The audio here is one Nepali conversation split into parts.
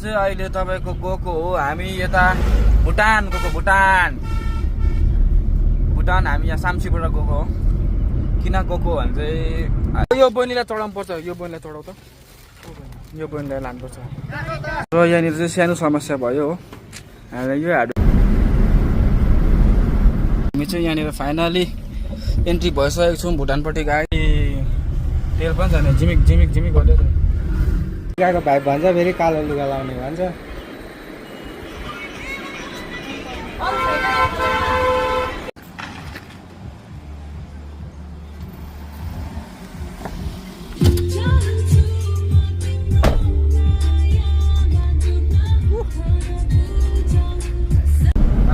चाहिँ अहिले तपाईको गएको हो हामी यता भुटान गएको भुटान हामी यहाँ साम्चीबाट गएको हो। किन गएको भने चाहिँ यो बहिनीलाई चढाउनु पर्छ, यो बहिनीलाई चढाउ त, यो बहिनीलाई लानुपर्छ। र यहाँनिर चाहिँ सानो समस्या भयो हो, हामीलाई यो हामी चाहिँ यहाँनिर फाइनली एन्ट्री भइसकेको छौँ भुटानपट्टि। गाडी तेल पनि छैन, झिमिक झिमिक झिमिक गर्दै छ। लुगाको भाइ भन्छ फेरि कालो लुगा लाउने भन्छ।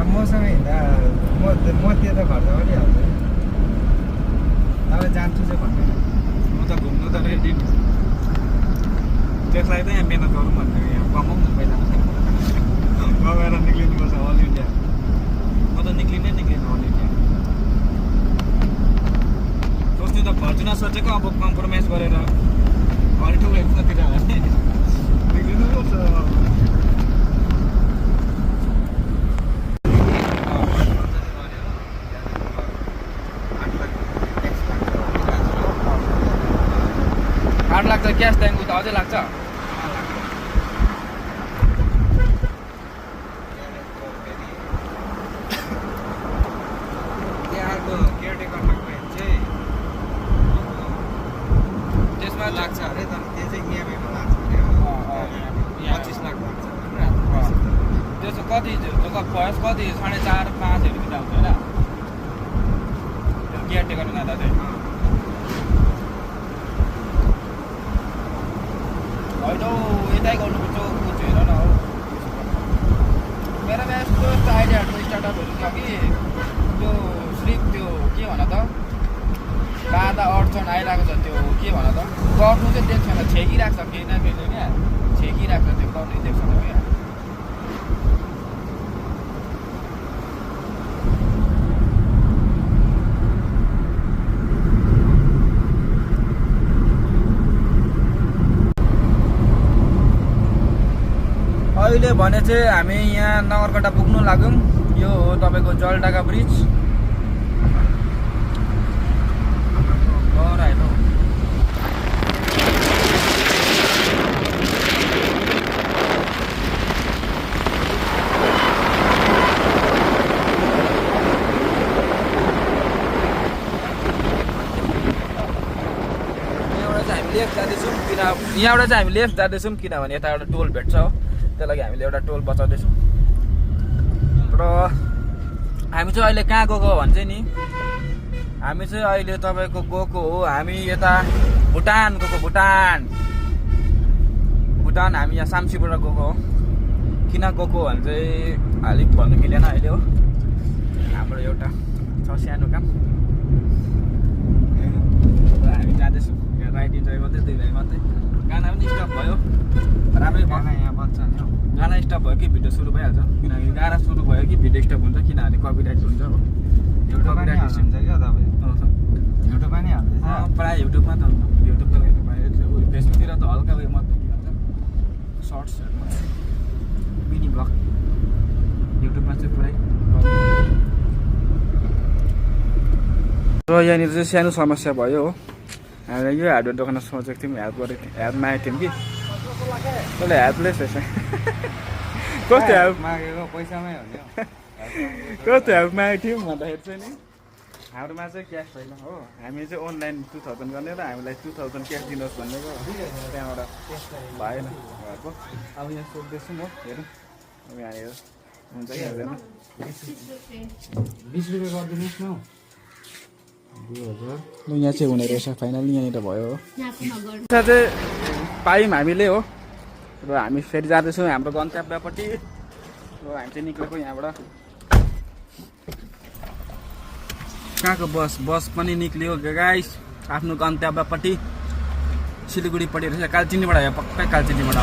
मसँग हिँड्दा म त्यो त खर्च गरिहाल्छु, तपाईँ जान्छु चाहिँ भन्दैन। म त घुम्नु त रेडी, त्यसलाई त यहाँ मिहिनेत गरौँ भनेर यहाँ कमाउनु पहिला गएर निक्लिनुपर्छ अल इन्डिया। म त निक्लिनै निक्लिनु अल इन्डिया। सोच्नु त फर्चुनर सोचेको, अब कम्प्रोमाइज गरेर अलि ठुलो एक्सतिर निक्लिनुपर्छ। लाग्छ ग्यास ट्याङ्क त अझै लाग्छ। त्यहाँको केयरटेकरमा गयो भने चाहिँ त्यसमा लाग्छ अरे, तर त्यो चाहिँ इएमआईमा लाग्छ अरे। 25 लाख लाग्छ त्यो चाहिँ कति फर्स्ट कति 4.5-5 बिता हुन्छ होइन त्यो केयरटेकरमा जाँदा चाहिँ। होइन यतै गर्नुपर्छ कुछ हेर न हौ। मेरोमा यस्तो आइडियाहरू स्टार्टअपहरू छ कि त्यो स्लिप त्यो के भन त बाधा अडचन आइरहेको छ, त्यो के भन त गर्नु चाहिँ दिएको छैन, छेकिरहेको छ केही न केहीले क्या, छेकिरहेको छ, त्यो गर्नै दिएको छैन क्या। अहिले भने चाहिँ हामी यहाँ नगरकटा पुग्नु लाग्यौँ। यो हो तपाईँको जलढाका ब्रिज। घर आयो यहाँबाट चाहिँ हामी लेफ्ट जाँदैछौँ किनभने यता एउटा टोल भेट्छ हो, त्यही लागि हामीले एउटा टोल बचाउँदैछौँ। र हामी चाहिँ अहिले कहाँ गएको भने चाहिँ नि हामी चाहिँ अहिले तपाईँको गएको हो हामी यता भुटान गएको भुटान हामी यहाँ साम्चीबाट गएको हो। किन गएको भने चाहिँ अलिक भन्नु मिलेन अहिले हो, हाम्रो एउटा छ सानो काम। हामी जाँदैछौँ यहाँ राइड इन्जोय गर्दै 2 भाइ मात्रै। गाना पनि स्टप भयो, राम्रै गाना यहाँ बच्छ नि हौ। गाना स्टप भयो कि भिडियो सुरु भइहाल्छ, किनभने गाना सुरु भयो कि भिडियो स्टप हुन्छ, किनभने कपिराइट हुन्छ हो। युट्युबमा पनि हाल्नुहुन्छ क्या तपाईँ? युट्युबमा नि हाल्दैछ प्रायः युट्युबमा त हुन्छ, युट्युबमा फेसबुकतिर त हल्का उयो मात्रै के भन्छ सर्ट्सहरू मात्रै, मिनी ब्लग। युट्युबमा चाहिँ पुरै। र यहाँनिर चाहिँ सानो समस्या भयो हो, हामीलाई यो हार्डवेयर दोकानमा सोचेको थियौँ, हेल्प मागेको थियौँ कि कसले हेल्पलेस रहेछ। कस्तो हेल्प मागेको पैसामै हो नि हौ। कस्तो हेल्प मागेको थियौँ भन्दाखेरि चाहिँ नि हाम्रोमा चाहिँ क्यास छैन हो, हामी चाहिँ अनलाइन 2000 गर्ने र हामीलाई 2000 क्यास दिनुहोस् भनेको, त्यहाँबाट भएन घरको। अब यहाँ सोध्दैछु म, हेरौँ अब यहाँनिर हुन्छ कि हुँदैन। 20 रुपियाँ गरिदिनुहोस् न। 2000 यहाँ चाहिँ हुने रहेछ फाइनली, यहाँनिर भयो हो। पैसा चाहिँ पायौँ हामीले हो। र हामी फेरि जाँदैछौँ हाम्रो गन्तव्यपट्टि। र हामी चाहिँ निक्लेको यहाँबाट। कहाँको बस पनि निक्लियो गाइस आफ्नो गन्तव्यपट्टि, सिलगढीपट्टि रहेछ, कालचिनीबाट आयो, पक्कै कालचिनीबाट।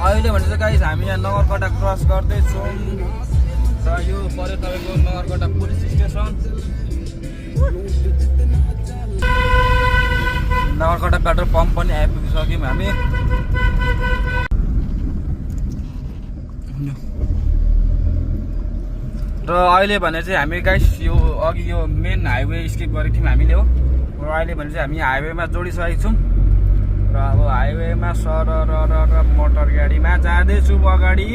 अहिले भने चाहिँ गाइस हामी यहाँ नगरकटा क्रस गर्दैछौँ र यो पऱ्यो तपाईँको Nagrakata police station. Nagrakata petrol pump पनि आइपुगिसक्यौँ हामी। र अहिले भने चाहिँ हामी गाइस यो अघि यो मेन हाइवे स्किप गरेको थियौँ हामीले हो। र अहिले भने चाहिँ हामी हाइवेमा जोडिसकेको छौँ र अब हाइवेमा सरर मोटर गाडीमा जाँदैछु अगाडि।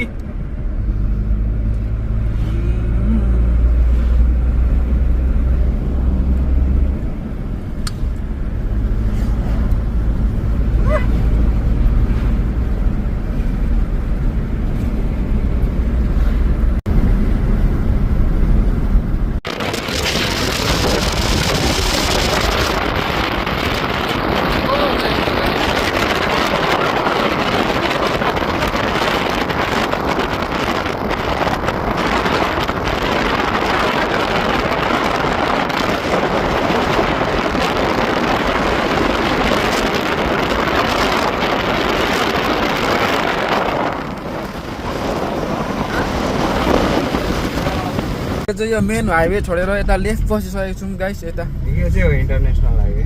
चाहिँ यो मेन हाइवे छोडेर यता लेफ्ट बसिसकेको छौँ गाइस। यता यो चाहिँ हो इन्टरनेसनल हाइवे।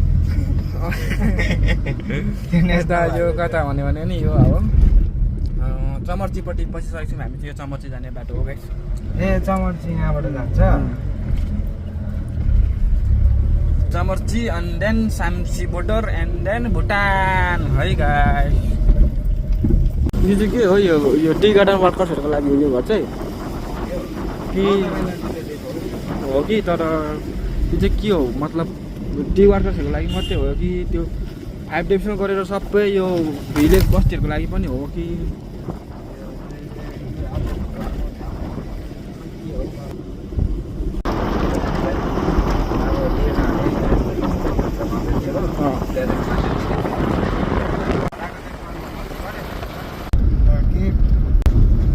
यता यो कता भने नि यो अब चमर्चीपट्टि बसिसकेको छौँ हामी चाहिँ। यो चमर्ची जाने बाटो हो गाइस। ए चमर्ची यहाँबाट जान्छ Chamarchi and then Samchi border and then Bhutan है गाइस। यो चाहिँ के हो यो टी गार्डन वर्कर्सहरूको लागि यो घर चाहिँ कि हो कि तर यो चाहिँ के हो मतलब टी वर्कर्सहरूको लागि मात्रै हो कि त्यो 5 डेसमा गरेर सबै यो भिलेज बस्तीहरूको लागि पनि हो कि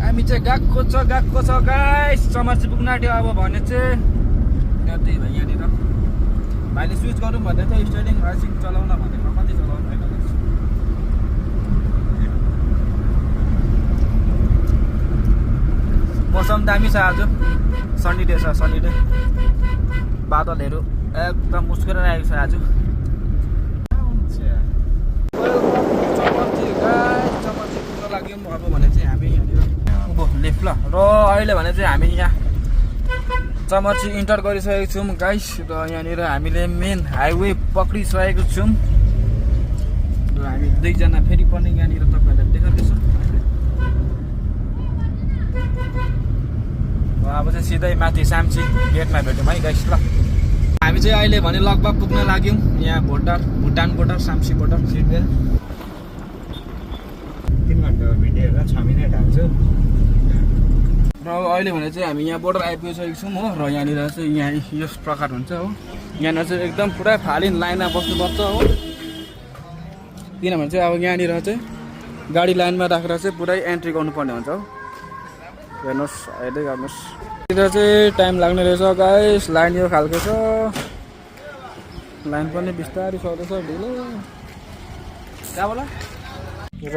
हामी चाहिँ गएको छ गाइस। चमर्ची पुग्न आँट्यो अब भने चाहिँ त्यही भयो यहाँनिर भाइले स्विच गरौँ भन्दै थियो स्टेरिङ राइसिङ चलाउन भनेको कति चलाउनु होइन। मौसम दामी छ आज सन्नी डे छ। सन्नी डे बादलहरू एकदम मुस्कुरा आएको छ आज। चमर्ची पुग्न लाग्यौँ अब भने चाहिँ हामी यहाँनिर लेफ्ट ल। र अहिले भने चाहिँ हामी यहाँ चमर्ची इन्टर गरिसकेको छौँ गाइस। र यहाँनिर हामीले मेन हाइवे पक्रिसकेको छौँ र हामी दुईजना फेरि पनि यहाँनिर तपाईँहरूलाई देखाउँदैछौँ। अब चाहिँ सिधै माथि साम्ची गेटमा भेट्यौँ है गाइस ल। हामी चाहिँ अहिले भने लगभग पुग्न लाग्यौँ यहाँ Bhutan border Samchi border seat belt 3 घन्टा भिडियो 6 मिनट हाल्छु। र अहिले भने चाहिँ हामी यहाँ बोर्डर आइपुगिसकेको छौँ हो। र यहाँनिर चाहिँ यहाँ यस प्रकार हुन्छ हो। यहाँनिर चाहिँ एकदम पुरा फालिन लाइनमा बस्नुपर्छ हो। किनभने चाहिँ अब यहाँनिर चाहिँ गाडी लाइनमा राखेर चाहिँ पुरै एन्ट्री गर्नुपर्ने हुन्छ हो। हेर्नुहोस् हेर्दै गर्नुहोस्। यता चाहिँ टाइम लाग्ने रहेछ गाइस। लाइन यो खालको छ। लाइन पनि बिस्तारै सर्दैछ ढिलो। कहाँबाट र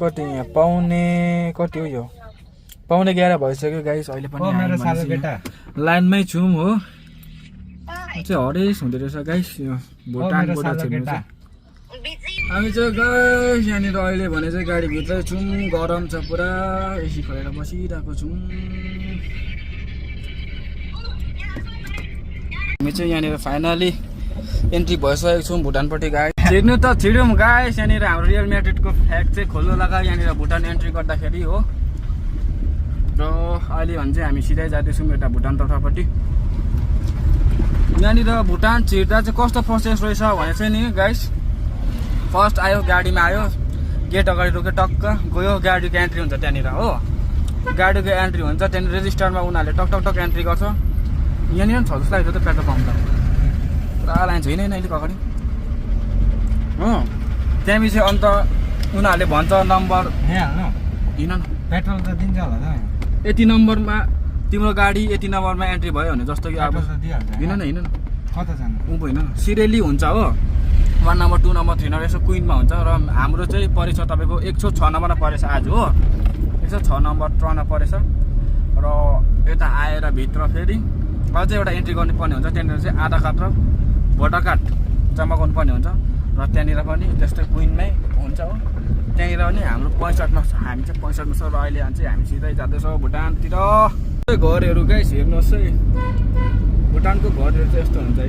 कति यहाँ पाउने कति हो यो 11:15 भइसक्यो गाइस। अहिले पनि लाइनमै छौँ हो। चाहिँ हरेस हुँदो रहेछ गाइस यो भुटान बोर्डर छिर्नु चाहिँ। हामी चाहिँ गाइस यहाँनिर अहिले भने चाहिँ गाडीभित्रै छौँ। गरम छ पुरा एसी खोलेर बसिरहेको छौँ। हामी चाहिँ यहाँनिर फाइनली एन्ट्री भइसकेको छौँ भुटानपट्टि गाइस। छिर्नु त छिर्यौँ गाइस। यहाँनिर हाम्रो रियल म्याड्रिडको फ्याक्ट चाहिँ खोल्नु लगायो यहाँनिर भुटान एन्ट्री गर्दाखेरि हो। र अहिले भने चाहिँ हामी सिधै जाँदैछौँ यता भुटान तर्फपट्टि। यहाँनिर भुटान छिर्दा चाहिँ कस्तो प्रोसेस रहेछ भने चाहिँ नि गाइस फर्स्ट आयो गाडीमा आयो गेट अगाडि रोक्यो टक्क गयो गाडीको एन्ट्री हुन्छ त्यहाँनिर हो। गाडीको एन्ट्री हुन्छ त्यहाँनिर रेजिस्टरमा उनीहरूले टक टक टक एन्ट्री गर्छ। यहाँनिर छ जस्तो लाग्छ त पेट्रोल पम्प त पुरा लाइन छैन अलिक अगाडि हो। त्यहाँपछि अन्त उनीहरूले भन्छ नम्बर हिँड न पेट्रोल त दिन्छ होला त। यति नम्बरमा तिम्रो गाडी यति नम्बरमा एन्ट्री भयो भने जस्तो कि अब हिँड न कता जानु ऊ होइन सिरियली हुन्छ हो। 1 नम्बर 2 नम्बर 3 नम्बर यसो क्विनमा हुन्छ। र हाम्रो चाहिँ परेछ तपाईँको 106 नम्बरमा परेछ आज हो। 106 नम्बर टर्नमा परेछ। र यता आएर भित्र फेरि अझै एउटा एन्ट्री गर्नुपर्ने हुन्छ। त्यहाँनिर चाहिँ आधार कार्ड र भोटर कार्ड जम्मा गर्नुपर्ने हुन्छ। र त्यहाँनिर पनि त्यस्तै क्विनमै हुन्छ हो। त्यहाँनिर पनि हाम्रो 65मा छ। हामी चाहिँ 65मा छ। र अहिले चाहिँ हामी सिधै जाँदैछौँ भुटानतिर। घरहरू गाइस हेर्नुहोस् है, भुटानको घरहरू चाहिँ यस्तो हुन्छ है।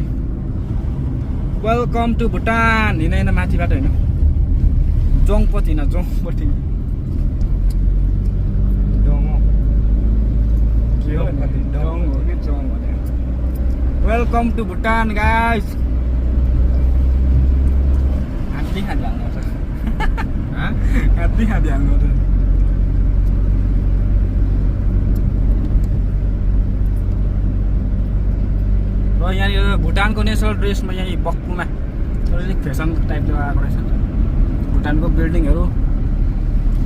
Welcome to Bhutan. हिँड माथिबाट होइन, जोङपट्टि हिँड, जोङपट्टि वेलकम टु भुटान गाइस। हात्ती हाल्नु पर्छ, हात्ती हाल्नु पर्छ। र यहाँनिर भुटानको नेसनल ड्रेसमा यहीँ बक्कुमा अलिक फेसन टाइपले आएको रहेछ। भुटानको बिल्डिङहरू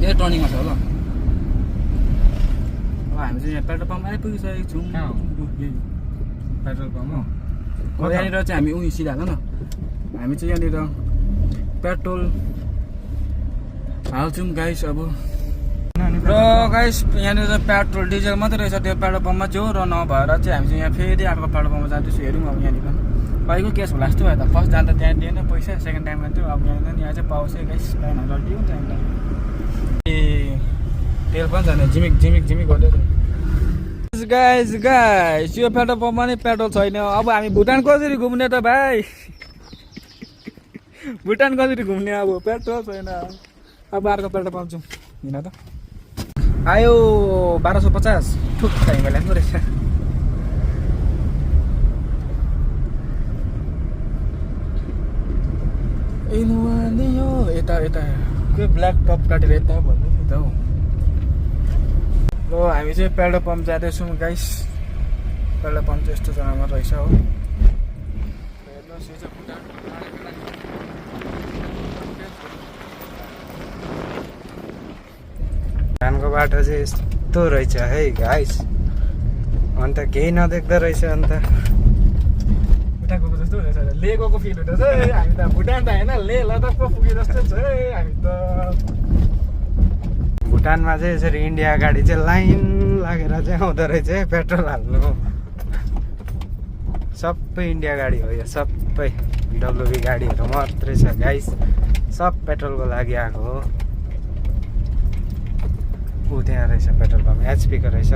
यही टर्निङमा छ ल। अब हामी चाहिँ यहाँ पेट्रोल पम्प आइपुगिसकेको छौँ। पेट्रोल पम्प हो यहाँनिर चाहिँ हामी उही सिधा हाल्नु न, हामी चाहिँ यहाँनिर पेट्रोल हाल्छौँ गाइस। अब र गाइस यहाँनिर पेट्रोल डिजल मात्रै रहेछ त्यो पेट्रोल पम्पमा जो, र नभएर चाहिँ हामी चाहिँ यहाँ फेरि अर्को पेट्रोल पम्पमा जाँदैछु। हेरौँ अब यहाँनिर कहिलेको केस होला जस्तो भयो त। फर्स्ट जाँदा त्यहाँ दिएन पैसा, सेकेन्ड टाइम जान्थ्यो। अब यहाँ चाहिँ पाउँछ गाइस, पाएन जल्दी हुन्छ हामीलाई। ए तेल पनि छैन, झिमिक झिमिक झिमिक गर्दै गाइस। गाइस यो पेट्रोल पम्पमा नि पेट्रोल छैन। अब हामी भुटान कसरी घुम्ने त भाइ? भुटान कसरी घुम्ने? अब पेट्रोल छैन। अब अर्को पेट्रोल पम्प जाउँ। हिँड त आयो 1250 ठुक चाहिँ मलाई लाग्दो रहेछ। यता यता के ब्ल्याक टप काटेर यता भन्नु नि त हौ। र हामी चाहिँ पेट्रोल पम्प जाँदैछौँ गाइस। पेट्रोल पम्प चाहिँ यस्तो जग्गामा रहेछ हो। हेर्नुहोस् यो चाहिँ भुटान। भुटानको बाटो चाहिँ यस्तो रहेछ है गाइस। अन्त केही नदेख्दो रहेछ। अन्त उता गएको जस्तो रहेछ, ले गएको फिल हुँदैछ है। हामी त भुटान त होइन, ले लद्दाख पो पुगे जस्तो छ है हामी त। भुटानमा चाहिँ यसरी इन्डिया गाडी चाहिँ लाइन लागेर चाहिँ आउँदो रहेछ है पेट्रोल हाल्नु। सबै इन्डिया गाडी हो यो, सबै डब्लुबी गाडीहरू मात्रै छ गाइस। सब पेट्रोलको लागि आएको हो। ऊ त्यहाँ रहेछ पेट्रोल पम्प, एचपीको रहेछ।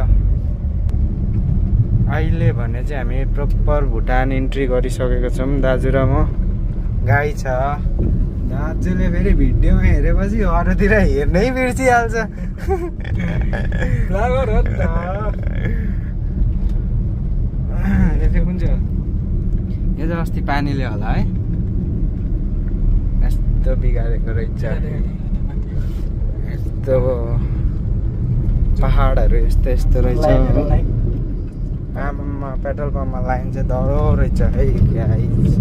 अहिले भने चाहिँ हामी प्रपर भुटान इन्ट्री गरिसकेको छौँ। दाजु र म, गाई छ। दाजुले फेरि भिडियोमा हेरेपछि अरूतिर हेर्नै बिर्सिहाल्छ। यो चाहिँ कुन चाहिँ? यो चाहिँ अस्ति पानीले होला है, यस्तो बिगारेको रहेछ। यस्तो पहाडहरू यस्तो यस्तो रहेछ। आमामा पेट्रोल पम्पमा लाइन चाहिँ दह्रो रहेछ है गाइस।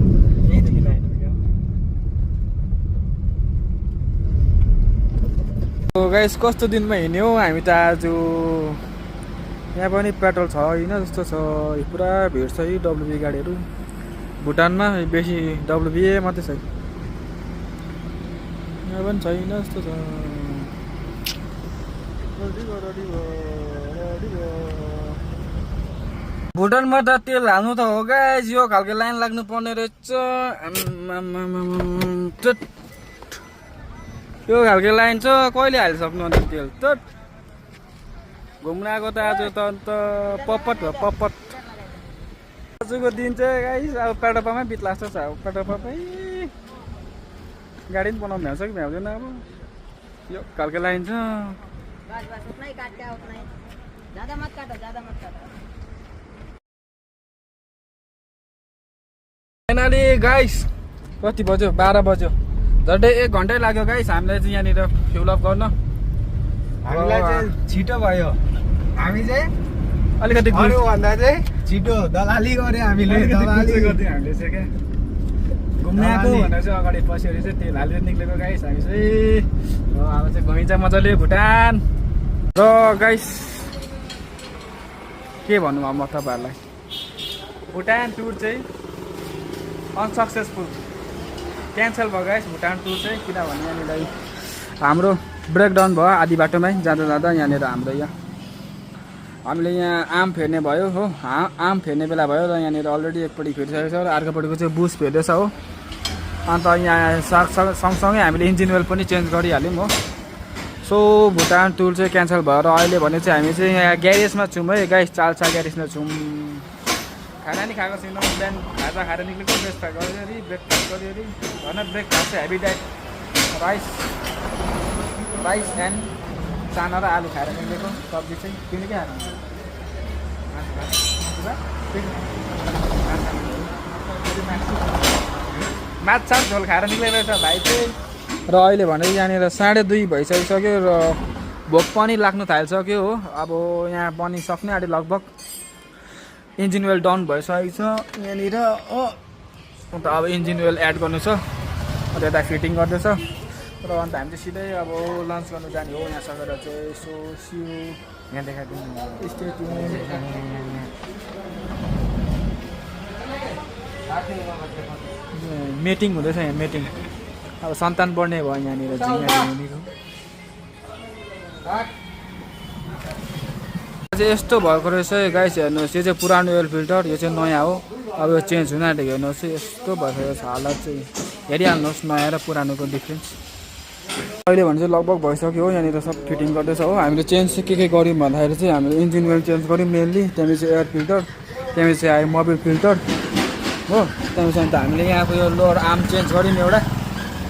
गाइस कस्तो दिनमा हिँड्यौँ हामी त आज। यहाँ पनि पेट्रोल छैन जस्तो छ, पुरा भिड छ है डब्लुबी गाडीहरू। भुटानमा बेसी डब्लुबी मात्रै छ, यहाँ पनि छैन जस्तो छ। भुटानमा त तेल हाल्नु त हो गाइस, यो खालको लाइन लाग्नु पर्ने रहेछ। यो खालको लाइन छ, कहिले हालिसक्नु अन्त तेल त। घुम्न आएको त आज त अन्त पपट भयो पपट। आजको दिन चाहिँ गाइस अब पेट्रोल पम्पमै बित्ला जस्तो छ। अब पेट्रोल पम्पमै गाडी पनि बनाउनु भ्याउँछ कि भ्याउँदैन। अब यो खालको लाइन छ। फाइनली गाइस कति बज्यो? 12 बज्यो। झन्डै 1 घन्टै लाग्यो गाइस हामीलाई चाहिँ यहाँनिर फ्युल अप गर्न। हामीलाई चाहिँ छिटो भयो। हामी चाहिँ अलिकति भन्दा चाहिँ छिटो दलाली गऱ्यो हामीले। दलाली गरिदियो हामीले चाहिँ क्या। घुम्न आएको भनेर चाहिँ अगाडि पसेर चाहिँ तेल हालेर निक्लेको गाइस हामी चाहिँ। अब चाहिँ गइन्छ मजाले भुटान। र गाइस के भन्नु अब म तपाईँहरूलाई, भुटान टुर चाहिँ अनसक्सेसफुल क्यान्सल भयो गाइस भुटान टुर चाहिँ। किनभने यहाँनिर हाम्रो ब्रेकडाउन भयो आधी बाटोमै जाँदा जाँदा। यहाँनिर हाम्रो यहाँ हामीले यहाँ आम फेर्ने भयो हो, आम फेर्ने बेला भयो र यहाँनिर अलरेडी एकपट्टि फेरिसकेको छ र अर्कोपट्टिको चाहिँ बुस फेर्दैछ हो। अन्त यहाँ सँगसँगै हामीले इन्जिन ओइल पनि चेन्ज गरिहाल्यौँ हो। सो भुटान टुर चाहिँ क्यान्सल भएर अहिले भने चाहिँ हामी चाहिँ यहाँ ग्यारेजमा छौँ है गाइस, चाल्सा ग्यारेजमा छौँ। खाना नि खाएको छैनौँ, बिहान खाजा खाएर निक्लेको, ब्रेकफास्ट गऱ्यो अरे, ब्रेकफास्ट गऱ्यो अरे, भन ब्रेकफास्ट चाहिँ हेभी डाइट, राइस एन्ड चाना र आलु खाएर निक्लेको। सब्जी चाहिँ तिमीले के खानु? माछा झोल खाएर निक्लेको रहेछ भाइ चाहिँ। र अहिले भने यहाँनिर 2:30 भइसकिसक्यो र भोक पनि लाग्नु थालिसक्यो हो। अब यहाँ पनि सक्ने आँट्यो लगभग। इन्जिन ओइल डाउन भइसकेको छ यहाँनिर हो। अन्त अब इन्जिन ओइल एड गर्नु छ, अन्त यता फिटिङ गर्दैछ। र अन्त हामी चाहिँ सिधै अब लन्च गर्नु जाने हो यहाँ सकेर चाहिँ। सो सिउ यहाँ देखाइदिनु मिटिङ हुँदैछ यहाँ, मिटिङ। अब सन्तान बढ्ने भयो यहाँनिर चाहिँ यस्तो भएको रहेछ गाइस। हेर्नुहोस्, यो चाहिँ पुरानो ओइल फिल्टर, यो चाहिँ नयाँ हो। अब यो चेन्ज हुन आँटेको। हेर्नुहोस् यस्तो भएको रहेछ हालत चाहिँ, हेरिहाल्नुहोस् नयाँ र पुरानोको डिफ्रेन्स। अहिले भने चाहिँ लगभग भइसक्यो हो, यहाँनिर सब फिटिङ गर्दैछ हो। हामीले चेन्ज चाहिँ के गऱ्यौँ भन्दाखेरि चाहिँ हामीले इन्जिन ओइल चेन्ज गऱ्यौँ मेनली, त्यहाँपछि एयर फिल्टर, त्यहाँपछि आयो मोबिल फिल्टर हो। त्यहाँपछि अन्त हामीले यहाँको यो लोअर आर्म चेन्ज गऱ्यौँ एउटा,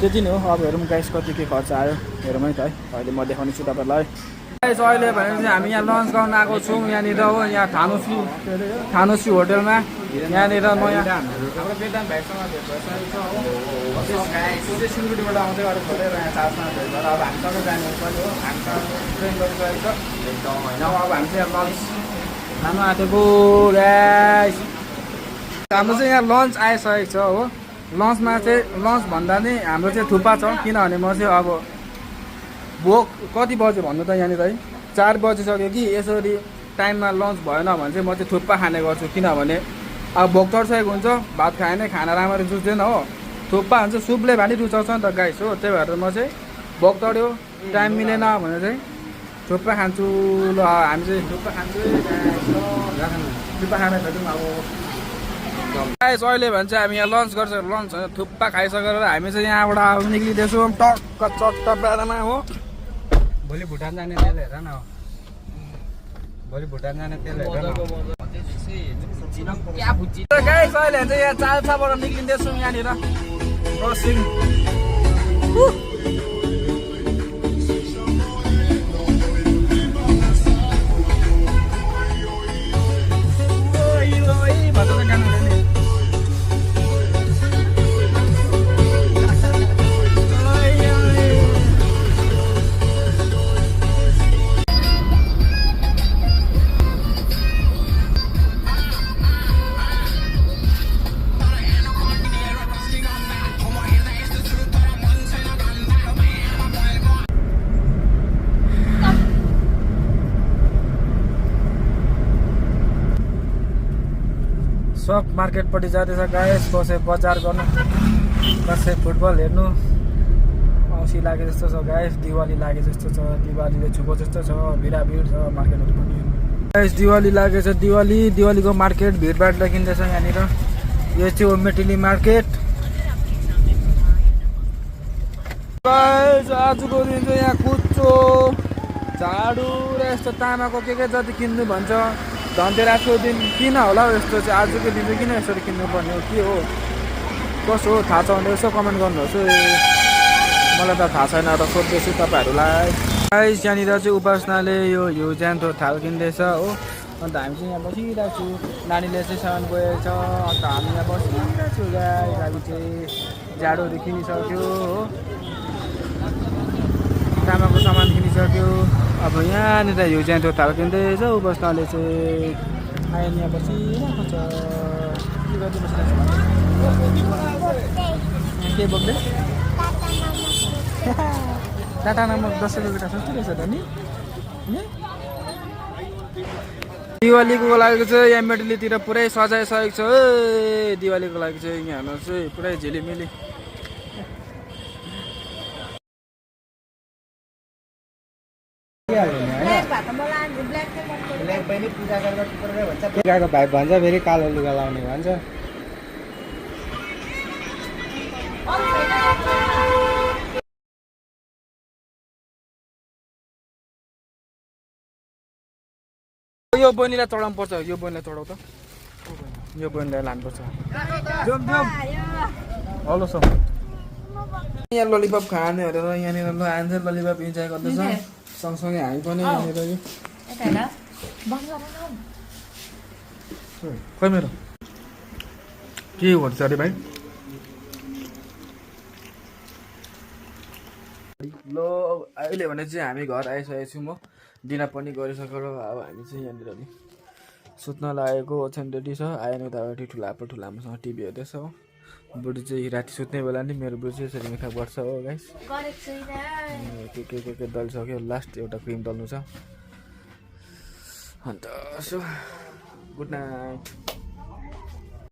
त्यति नै हो। अब हेरौँ गाइस कति के खर्च आयो, हेरौँ है त है। अहिले म देखाउने छु तपाईँलाई। गाइस अहिले भने चाहिँ हामी यहाँ लन्च गर्न आएको छौँ यहाँनिर हो, यहाँ थानुसी होटेलमा। यहाँनिर नयाँ हाम्रो वेदान्त भाइसँग भेट भइसकेको छ हो। त्यो चाहिँ सिलगढीबाट आउँदै गरेको खोलेर यहाँ चार्जमा भेट भएर अब हामीसँग जाने पनि हो। हामीसँग ट्रेन गरिसकेको छ होइन। अब हामी चाहिँ लन्च खानु आँटेको गाइस। हाम्रो चाहिँ यहाँ लन्च आइसकेको छ हो। लन्चमा चाहिँ लन्च भन्दा नि हाम्रो चाहिँ थुक्पा छ, किनभने म चाहिँ अब भोक कति बज्यो भन्नु त यहाँनिर है, 4 बजिसक्यो कि। यसरी टाइममा लन्च भएन भने चाहिँ म चाहिँ थुक्पा खाने गर्छु, किनभने अब भोक चढिसकेको हुन्छ, भात खाएन, खाना राम्ररी रुच्दैन हो। थुक्पा हुन्छ, सुपले भए नि रुचाउँछ नि त गाइस हो। त्यही भएर म चाहिँ भोक चढ्यो, टाइम मिलेन भने चाहिँ थुक्पा खान्छु। ल हामी चाहिँ थुक्पा खान्छु, थुक्पा खाएर भेटौँ अब गाइस। अहिले भने चाहिँ हामी यहाँ लन्च गर्छ, लन्च थुक्पा खाइसकेर हामी चाहिँ यहाँबाट अब निक्लिँदैछौँ टक्क चट्ट पारामा हो। भोलि भुटान जाने तेल हेर न, भोलि भुटान जाने तेल हेर न। गाइस अहिले चाहिँ यहाँ चाल्साबाट निक्लिँदैछौँ यहाँनिर क्रसिङ। सक मार्केटपट्टि जाँदैछ गाइस। कसै बजार गर्नु, कसै फुटबल हेर्नु। औँसी लागे जस्तो छ गाइस, दिवाली लागे जस्तो छ, दिवालीले छुको जस्तो छ, भिडाभिड छ मार्केटहरू पनि गाइस। दिवाली लागेछ, दिवालीको मार्केट भिडभाड देखिँदैछ यहाँनिर। यो चाहिँ हो मेटेली मार्केट गाइस। आजको दिन चाहिँ यहाँ कुच्चो, झाडु र यस्तो तामाको के जति किन्नु भन्छ। धनतेरसको दिन किन होला हौ यस्तो चाहिँ, आजको दिन चाहिँ किन यसरी किन्नुपर्ने हो, के हो कसो हो थाहा छ भने यसो कमेन्ट गर्नुहोस् है। मलाई त थाहा छैन र सोध्दैछु तपाईँहरूलाई। गाइस यहाँनिर चाहिँ उपासनाले यो हिउँ ज्यान्तो थाल किन्दैछ हो। अन्त हामी चाहिँ यहाँ बसिरहेको छु, नानीले चाहिँ सामान गएको छ, अन्त हामी यहाँ बसिरहेको छु गाइस। हामी चाहिँ जाडोहरू किनिसक्यो हो, तामाको सामान किनिसक्यो। अब यहाँनिर हिउँ ज्यान्तो थाल किन्दैछ उपासनाले चाहिँ। आयो यहाँ बसिरहेको छ, के गर्दै बसिरहेको छ, के बोक्दै टाटा नमक 10 रुपियाँ सस्तो रहेछ त नि। दिवालीको लागि चाहिँ यहाँ मेटलीतिर पुरै सजाइसकेको छ है। दिवालीको लागि चाहिँ यहाँ हेर्नुहोस् है, पुरै झिलिमिली। पूजाको भाइ भन्छ, फेरि कालो लुगा लाउने भन्छ। यो बहिनीलाई चढाउनु पर्छ यो बहिनीलाई चढाउ त यो बहिनीलाई लानुपर्छ हेलो सर यहाँ ललिपप खाने भनेर यहाँनिर ल आन्सर ललिपप इन्जोय गर्दैछ सँगसँगै हामी पनि यहाँनिर खै मेरो के भन्छ अरे भाइ ल अहिले भने चाहिँ हामी घर आइसकेको छौँ म डिनर पनि गरिसकेर अब हामी चाहिँ यहाँनिर नि सुत्न लागेको ओछ्यान रेडी छ आएन उताबाट ठुला आमासँग टिभी हेर्दैछ हो बुढी चाहिँ राति सुत्ने बेला नि मेरो बुढी चाहिँ यसरी मिठा बढ्छ हो गाइस के दलिसक्यो लास्ट एउटा क्रिम दल्नु छ अन्त सो गुड नाइट